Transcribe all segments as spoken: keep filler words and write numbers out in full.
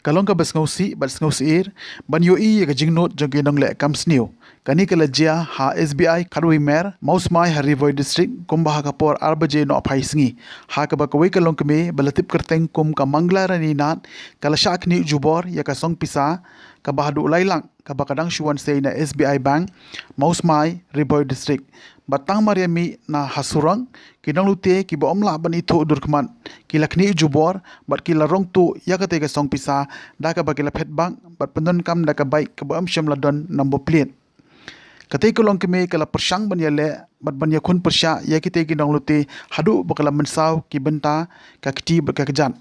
Ka long kaba sngewsih bad sngewsyier ban ïohi ïa ka jingnud jong ki nongleh kam sniew. Kane ka la jia ha S B I Khatwei Mer, Mawsmai ha Ri Bhoi District, kumba ha ka por ar baje nohphai sngi, ha kaba kawei ka longkmie ba la tip kyrteng kum ka Mangla Rani Nath ka la shah khnieh jubor ïa ka song pisa kaba haduh lai lak, kaba ka dang shu wan sei na S B I Bank, Mawsmai, Ri Bhoi District. Bad tang mar ïa mih na ha surok, ki nonglute kiba ym lah ban ithuh dur khmat ki la khnieh jubor bad ki la rong tuh ïa katei ka song pisa da kaba ki la phet bak bad pyndonkam da ka bike kaba ym shym la don number plate. Katei ka longkmie ka la pyrshang ban ïaleh bad ban ïakhun pyrshah ïa kitei ki nonglute haduh ba ka la mynsaw ki bynta ka kti bad ka kjat.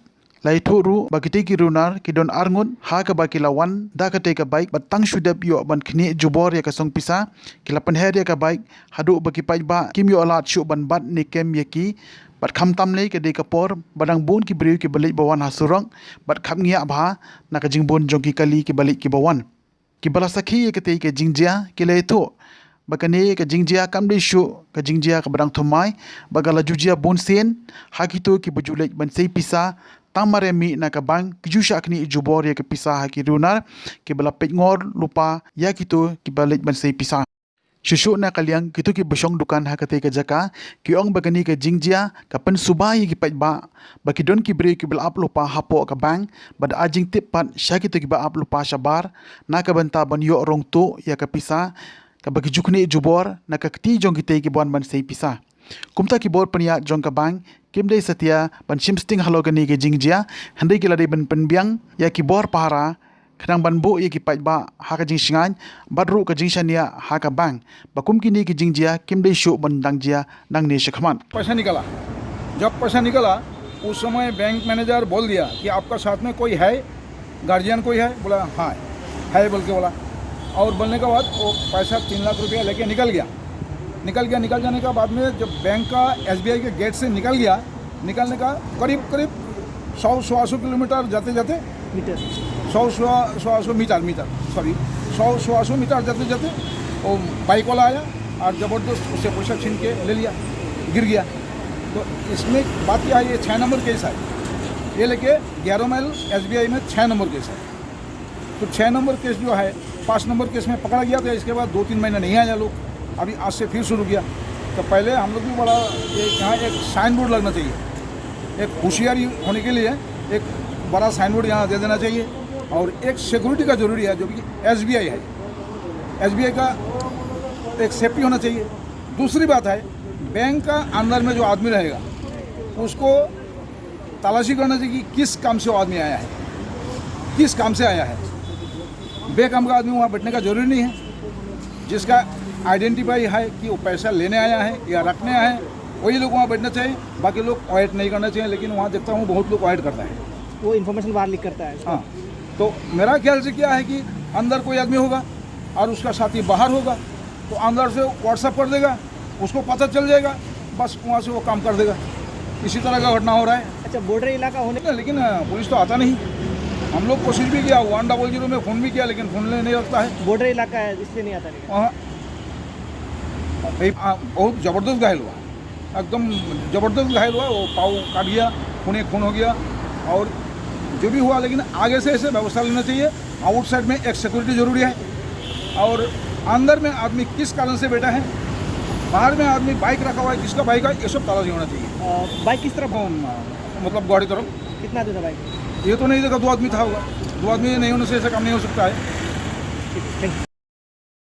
La ïathuh ruh ba kitei ki runar ki don arngut ha kaba ki la wan da katei ka bike bad tang shu dep ïoh ban khnieh jubor ïa ka song pisa, ki la pynher ïa ka bike haduh ba ki paidbah kim ïoh lad shuh ban bat ne kem ïa ki. Bad khamtam lei ka dei ka por ba dang bun ki briew kiba leit ba wan ha surok bad khapngiah bha na ka jingbun jong ki kali kiba leit kiba wan. Kiba la sakhi ïa katei ka jingjia ki la ïathuh ba kane ka jingjia kam dei shuh ka jingjia kaba dang thymmai, ba ka la ju jia bun sien ha kito kiba ju leit ban sei pisa. Tang mar ïa mih na ka bank ki ju shah khnieh jubor ïa ka pisa ha ki runar kiba la peit ngor lypa ïa kito kiba leit ban sei pisa. Shuh shuh na ka liang kito kiba shong dukan ha katei ka jaka ki ong ba kane ka jingjia ka pynsuba ïa ki paidbah ba ki don ki briew kiba la ap lypa hapoh ka bank, bad da jingtip pat sha kito kiba ap lypa shabar na ka bynta ban ïoh rong tuh ïa ka pisa kaba ki ju khnieh jubor na ka kti jong kitei kiba wan ban sei pisa. Kumta ki bor pynïaid jong ka bank kim dei satia ban shim sting halor kane ka jingjia, hynrei ki la dei ban pynbiang ïa ki bor pahara khnang ban buh ïa ki paidbah ha ka jingshngaiñ bad ruh ka jingshaniah ha ka bank ba kum kine ki jingjia kim dei shuh ban dang jia nangne shakhmat. पैसा निकाला। जब पैसा निकाला, उस समय बैंक मैनेजर बोल दिया कि आपका साथ में कोई है, गार्जियन कोई है? बोला, हाँ, है, बोल के बोला। और बोलने के बाद वो पैसा तीन लाख रुपया लेके निकल गया। निकल गया, निकल जाने के बाद में जब बैंक का, एसबीआई के गेट से निकल गया, निकलने का करीब करीब सौ सवा सौ किलोमीटर जाते जाते, मीटर। सौ सवा सौ मीटर, मीटर, सॉरी, सौ सवा सौ मीटर जाते जाते वो बाइक वाला आया और ज़बरदस्त उससे पैसा छीन के ले लिया, गिर गया। तो इसमें बात क्या है, ये छः नंबर केस है, ये लेके ग्यारह माइल एसबीआई में छः नंबर केस है। तो छः नंबर केस जो है, पाँच नंबर केस में पकड़ा गया था, इसके बाद दो तीन महीने नहीं आया लोग, अभी आज से फिर शुरू किया। तो पहले हम लोग भी बड़ा, ये यहाँ एक साइन बोर्ड लगना चाहिए, एक होशियारी होने के लिए एक बड़ा साइन बोर्ड यहाँ दे देना चाहिए। और एक सिक्योरिटी का ज़रूरी है, जो कि एसबीआई है, एसबीआई का एक सेफ्टी होना चाहिए। दूसरी बात है, बैंक का अंदर में जो आदमी रहेगा, उसको तलाशी करना चाहिए कि किस काम से वो आदमी आया है, किस काम से आया है। बेकाम का आदमी वहाँ बैठने का ज़रूरी नहीं है। जिसका आइडेंटिफाई है कि वो पैसा लेने आया है या रखने आया है, वही लोग वहाँ बैठना चाहिए। बाकी लोग अवॉइड नहीं करना चाहिए, लेकिन वहाँ देखता हूँ बहुत लोग अवॉइड करता है। वो इन्फॉर्मेशन बाहर लीक करता है। हाँ, तो मेरा ख्याल से क्या है कि अंदर कोई आदमी होगा और उसका साथी बाहर होगा, तो अंदर से व्हाट्सएप कर देगा, उसको पता चल जाएगा, बस वहाँ से वो काम कर देगा। इसी तरह का घटना हो रहा है। अच्छा, बॉर्डर इलाका होने नहीं, लेकिन, अ, पुलिस तो आता नहीं। हम लोग कोशिश भी किया, वन डबल ज़ीरो में फ़ोन भी किया, लेकिन फ़ोन नहीं लगता है। बॉर्डर इलाका है, इसलिए नहीं आता नहीं। हाँ, भाई, आ, बहुत ज़बरदस्त घायल हुआ, एकदम ज़बरदस्त घायल हुआ। वो पाँव काट गया, खूने खून हो गया, और जो भी हुआ, लेकिन आगे से ऐसे व्यवस्था लेना चाहिए। आउटसाइड में एक सिक्योरिटी ज़रूरी है, और अंदर में आदमी किस कारण से बैठा है, बाहर में आदमी बाइक रखा हुआ है, किसका बाइक है, ये सब तलाशी होना चाहिए। अ, बाइक किस तरफ? हम, मतलब गुवाहाटी तरफ। कितना आदमी था बाइक में? ये तो नहीं देखा, दो आदमी था होगा, दो आदमी नहीं होने से ऐसा काम नहीं हो सकता है। ठीक है, थैंक यू।